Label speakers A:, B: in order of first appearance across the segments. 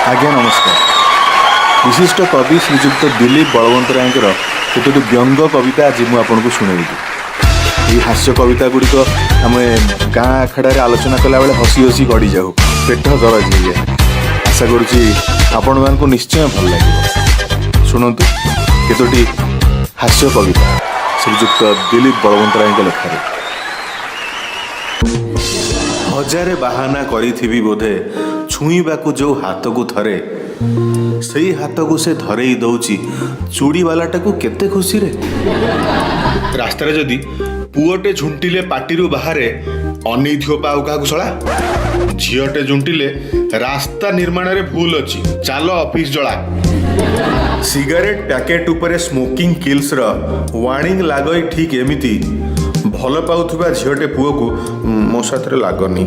A: ଆଜ୍ଞା ନମସ୍କାର। ବିଶିଷ୍ଟ କବି ଶ୍ରୀଯୁକ୍ତ ଦିଲ୍ଲୀପ ବଳବନ୍ତରାୟଙ୍କର କେତୋଟି ବ୍ୟଙ୍ଗ କବିତା ଆଜି ମୁଁ ଆପଣଙ୍କୁ ଶୁଣେଇବି। ଏହି ହାସ୍ୟ କବିତା ଗୁଡ଼ିକ ଆମେ ଗାଁ ଆଖଡ଼ାରେ ଆଲୋଚନା କଲାବେଳେ ହସି ହସି ଗଡ଼ିଯାଉ, ପେଟ ଦରଜ ହେଇଯାଏ। ଆଶା କରୁଛି ଆପଣମାନଙ୍କୁ ନିଶ୍ଚୟ ଭଲ ଲାଗିବ। ଶୁଣନ୍ତୁ କେତୋଟି ହାସ୍ୟ କବିତା ଶ୍ରୀଯୁକ୍ତ ଦିଲ୍ଲୀପ ବଳବନ୍ତରାୟଙ୍କ ଲେଖାରେ। ହଜାରେ ବାହାନା କରିଥିବି ବୋଧେ, ଛୁଇଁବାକୁ ଯୋଉ ହାତକୁ ଥରେ, ସେଇ ହାତକୁ ସେ ଧରେଇ ଦଉଛି ଚୁଡ଼ିବାଲାଟାକୁ କେତେ ଖୁସିରେ। ରାସ୍ତାରେ ଯଦି ପୁଅଟେ ଝୁଣ୍ଟିଲେ ପାଟିରୁ ବାହାରେ, ଅନେଇଥିବ ପା ଆଉ କାହାକୁ ଶଳା। ଝିଅଟେ ଝୁଣ୍ଟିଲେ, ରାସ୍ତା ନିର୍ମାଣରେ ଭୁଲ ଅଛି, ଚାଲ ଅଫିସ ଜଳା। ସିଗାରେଟ ପ୍ୟାକେଟ ଉପରେ ସ୍ମୋକିଂ କିଲ୍ସର ୱାର୍ଣ୍ଣିଂ ଲାଗଇ ଠିକ୍ ଏମିତି ଭଲ ପାଉଥିବା ଝିଅଟେ ପୁଅକୁ ମୋ ସାଥିରେ ଲାଗନି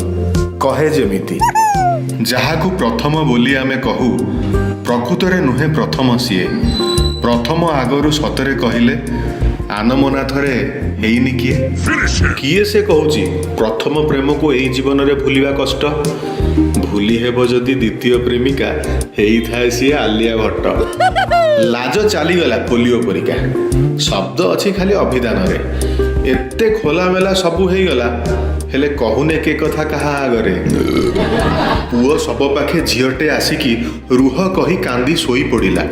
A: କହେ ଯେମିତି। ଯାହାକୁ ପ୍ରଥମ ବୋଲି ଆମେ କହୁ, ପ୍ରକୃତରେ ନୁହେଁ ପ୍ରଥମ ସିଏ। ପ୍ରଥମ ଆଗରୁ ସତରେ କହିଲେ ଆନମନା ଥରେ ହେଇନି କିଏ? କିଏ ସେ କହୁଛି ପ୍ରଥମ ପ୍ରେମକୁ ଏଇ ଜୀବନରେ ଭୁଲିବା କଷ୍ଟ? ଭୁଲି ହେବ ଯଦି ଦ୍ୱିତୀୟ ପ୍ରେମିକା ହେଇଥାଏ ସିଏ ଆଲିଆ ଭଟ୍ଟ। ଲାଜ ଚାଲିଗଲା ପୋଲିଓ ପରିକା, ଶବ୍ଦ ଅଛି ଖାଲି ଅଭିଧାନରେ। ଏତେ ଖୋଲାମେଲା ସବୁ ହେଇଗଲା, ହେଲେ କହୁନେ କେ କଥା କାହା ଆଗରେ। ପୁଅ ଶବ ପାଖେ ଝିଅଟେ ଆସିକି ରୁହ କହି କାନ୍ଦି ଶୋଇ ପଡ଼ିଲା।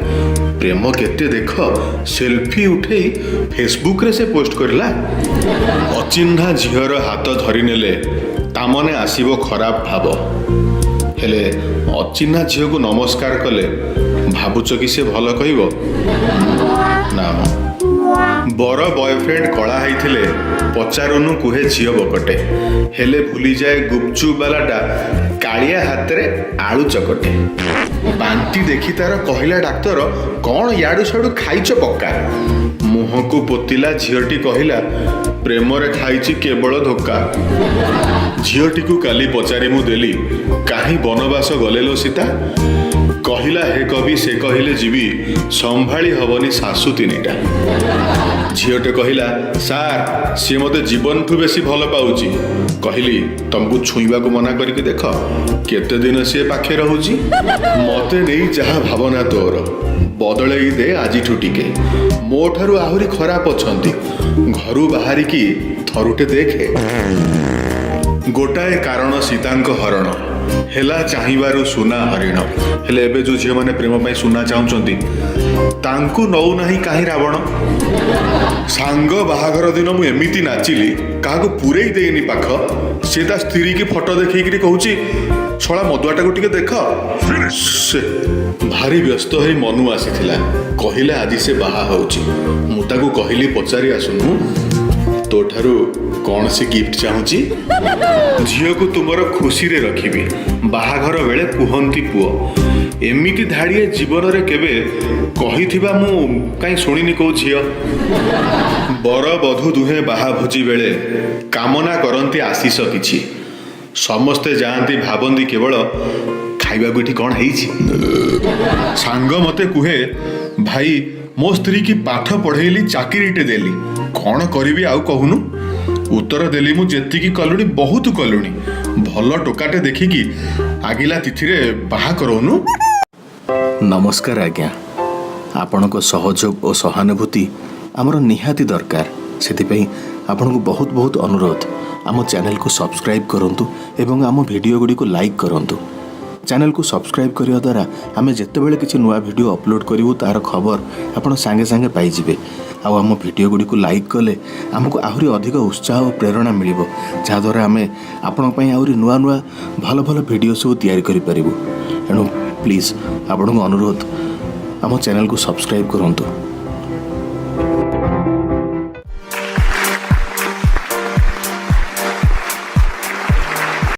A: ପ୍ରେମ କେତେ ଦେଖ, ସେଲଫି ଉଠେଇ ଫେସବୁକରେ ସେ ପୋଷ୍ଟ କରିଲା। ଅଚିହ୍ନା ଝିଅର ହାତ ଧରିନେଲେ ତାମନେ ଆସିବ ଖରାପ ଭାବ, ହେଲେ ଅଚିହ୍ନା ଝିଅକୁ ନମସ୍କାର କଲେ ଭାବୁଛ କି ସେ ଭଲ କହିବ? ନା ମ। ବର ବୟଫ୍ରେଣ୍ଡ କଳା ହେଇଥିଲେ ପଚାରୁନୁ କୁହେ ଝିଅ ବକଟେ, ହେଲେ ଭୁଲିଯାଏ ଗୁପଚୁପ ବାଲାଟା କାଳିଆ ହାତରେ ଆଳୁ ଚକଟେ। ବାନ୍ତି ଦେଖି ତାର କହିଲା ଡାକ୍ତର, କଣ ୟାଡୁ ସାଡୁ ଖାଇଛ ପକ୍କା। ମୁହଁକୁ ପୋତିଲା ଝିଅଟି କହିଲା, ପ୍ରେମରେ ଖାଇଛି କେବଳ ଧୋକା। ଝିଅଟିକୁ କାଲି ପଚାରି ମୁଁ ଦେଲି, କାହିଁ ବନବାସ ଗଲେ ଲୋ ସୀତା? କହିଲା ହେ କବି, ସେ କହିଲେ ଯିବି, ସମ୍ଭାଳି ହବନି ଶାଶୁ ତିନିଟା। ଝିଅଟେ କହିଲା, ସାର୍, ସିଏ ମୋତେ ଜୀବନଠୁ ବେଶୀ ଭଲ ପାଉଛି। କହିଲି, ତମକୁ ଛୁଇଁବାକୁ ମନା କରିକି ଦେଖ କେତେ ଦିନ ସିଏ ପାଖେ ରହୁଛି। ମତେ ନେଇ ଯାହା ଭାବନା ତୋର ବଦଳେଇ ଦେ ଆଜିଠୁ ଟିକେ, ମୋ ଠାରୁ ଆହୁରି ଖରାପ ଅଛନ୍ତି, ଘରୁ ବାହାରିକି ଥରୁଟେ ଦେଖେ। ଗୋଟାଏ କାରଣ ସୀତାଙ୍କ ହରଣ ହେଲା, ଚାହିଁବାରୁ ସୁନା ହରିଣ। ହେଲେ ଏବେ ଯୋଉ ଝିଅମାନେ ପ୍ରେମ ପାଇଁ ସୁନା ଚାହୁଁଛନ୍ତି, ତାଙ୍କୁ ନଉନାହିଁ କାହିଁ ରାବଣ? ସାଙ୍ଗ ବାହାଘର ଦିନ ମୁଁ ଏମିତି ନାଚିଲି, କାହାକୁ ପୁରେଇ ଦେଇନି ପାଖ। ସେ ତା ସ୍ତ୍ରୀକି ଫଟୋ ଦେଖେଇକିରି କହୁଛି, ଶଳା ମଦୁଆଟାକୁ ଟିକେ ଦେଖ। ସେ ଭାରି ବ୍ୟସ୍ତ ହେଇ ମନୁ ଆସିଥିଲା, କହିଲା ଆଜି ସେ ବାହା ହଉଛି। ମୁଁ ତାକୁ କହିଲି, ପଚାରି ଆସୁନୁ ତୋ ଠାରୁ କଣ ସେ ଗିଫ୍ଟ ଚାହୁଁଛି। ଝିଅକୁ ତୁମର ଖୁସିରେ ରଖିବି ବାହାଘର ବେଳେ କୁହନ୍ତି ପୁଅ। ଏମିତି ଧାଡ଼ିଏ ଜୀବନରେ କେବେ କହିଥିବା ମୁଁ କାହିଁ ଶୁଣିନି କୋଉ ଝିଅ। ବର ବଧୂ ଦୁହେଁ ବାହା ଭୋଜି ବେଳେ କାମନା କରନ୍ତି ଆଶିଷ କିଛି। ସମସ୍ତେ ଯାଆନ୍ତି, ଭାବନ୍ତି କେବଳ ଖାଇବାକୁ ଏଠି କଣ ହେଇଛି। ସାଙ୍ଗ ମତେ କୁହେ, ଭାଇ, ମୋ ସ୍ତ୍ରୀ କି ପାଠ ପଢେଇଲି, ଚାକିରିଟେ ଦେଲି, କଣ କରିବି ଆଉ କହୁନୁ? ଉତ୍ତର ଦେଲି ମୁଁ, ଯେତିକି କଲୁଣି ବହୁତ କଲୁଣି, ଭଲ ଟୋକାଟେ ଦେଖିକି ଆଗିଲା ତିଥିରେ ବାହା କରଉନୁ। ନମସ୍କାର ଆଜ୍ଞା। ଆପଣଙ୍କ ସହଯୋଗ ଓ ସହାନୁଭୂତି ଆମର ନିହାତି ଦରକାର। ସେଥିପାଇଁ ଆପଣଙ୍କୁ ବହୁତ ବହୁତ ଅନୁରୋଧ, ଆମ ଚ୍ୟାନେଲକୁ ସବସ୍କ୍ରାଇବ୍ କରନ୍ତୁ ଏବଂ ଆମ ଭିଡ଼ିଓ ଗୁଡ଼ିକୁ ଲାଇକ୍ କରନ୍ତୁ। ଚ୍ୟାନେଲକୁ ସବସ୍କ୍ରାଇବ୍ କରିବା ଦ୍ୱାରା ଆମେ ଯେତେବେଳେ କିଛି ନୂଆ ଭିଡ଼ିଓ ଅପଲୋଡ଼ କରିବୁ, ତା'ର ଖବର ଆପଣ ସାଙ୍ଗେ ସାଙ୍ଗେ ପାଇଯିବେ। ଆଉ ଆମ ଭିଡ଼ିଓ ଗୁଡ଼ିକୁ ଲାଇକ୍ କଲେ ଆମକୁ ଆହୁରି ଅଧିକ ଉତ୍ସାହ ଓ ପ୍ରେରଣା ମିଳିବ, ଯାହାଦ୍ୱାରା ଆମେ ଆପଣଙ୍କ ପାଇଁ ଆହୁରି ନୂଆ ନୂଆ ଭଲ ଭଲ ଭିଡ଼ିଓ ସବୁ ତିଆରି କରିପାରିବୁ। ଏଣୁ ପ୍ଲିଜ୍ ଆପଣଙ୍କୁ ଅନୁରୋଧ, ଆମ ଚ୍ୟାନେଲକୁ ସବସ୍କ୍ରାଇବ୍ କରନ୍ତୁ।